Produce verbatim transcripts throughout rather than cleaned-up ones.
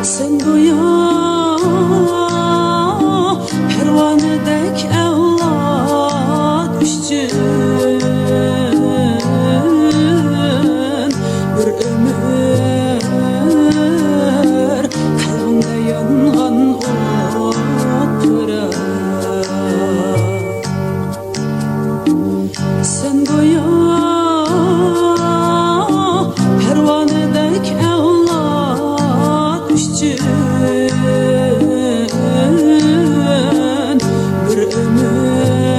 سەن گويا پەرۋانىدەك ئەۋلاد ئۈچۈن بىر ئۆمۈر قەلبىڭدە يانغان ئوتتۇرا. سەن گويا پەرۋانىدەك ئەۋلاد ئۈچۈن بىر ئۆمۈر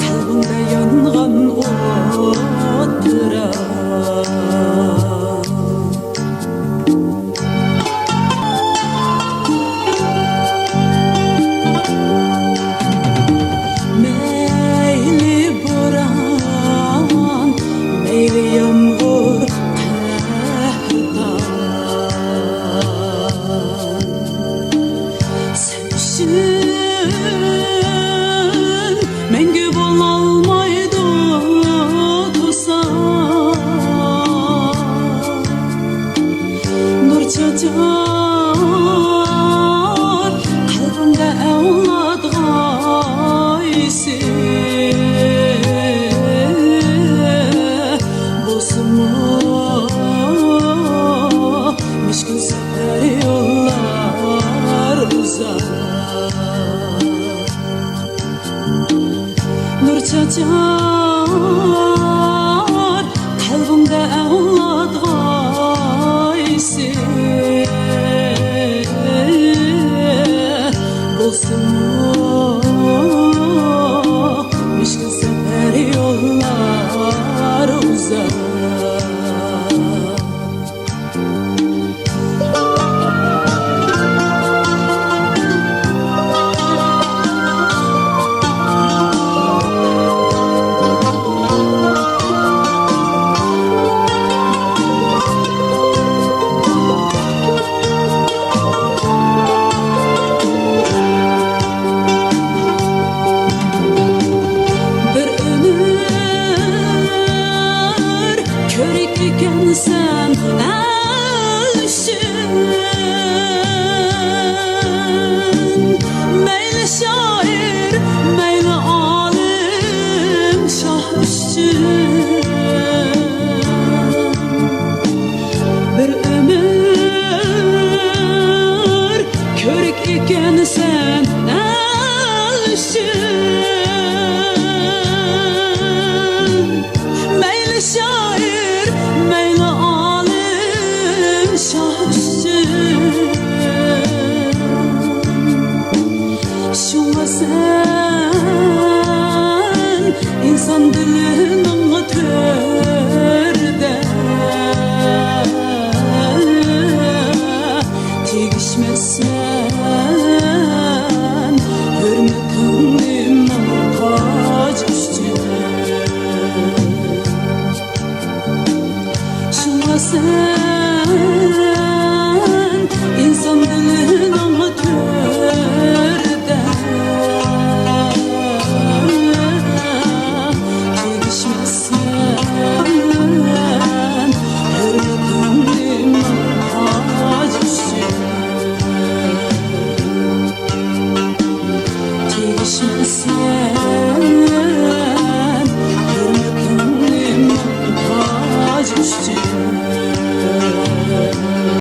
قەلبىڭدە يانغان ئوتتۇرا. مەيلى بوران، مەيلى يامغۇر، قەھرىتان. سەن ئۈچۈن مەڭگۈ بولالمايدۇ توسان. نۇر چاچار قەلبىڭدە ئەۋلاد غايىسى. بولسىمۇ مۈشكۈل سەپەر يوللار ئۇزاق. نۇر چاچار قەلبىڭدە ئەۋلاد غايىسى. بولسىمۇ مۈشكۈل سەپەر يوللار ئۇزاق. بىر ئۆمۈر كۆرۈك ئىكەنسەن ئەل ئۈچۈن. مەيلى شائىر، مەيلى ئالىم، شاھ ئۈچۈن. بىر ئۆمۈر كۆرۈك ئىكەنسەن ئەل ئۈچۈن. مەيلى شائىر، مەيلى ئالىم، شاھ ئۈچۈن. شۇڭا سەن ئىنسان دىلىنىڭ تۆرىدە تېگىشمەسسەن ھۆرمىتىڭنى ماڭا تاج ئۈچۈن. شۇڭا سەن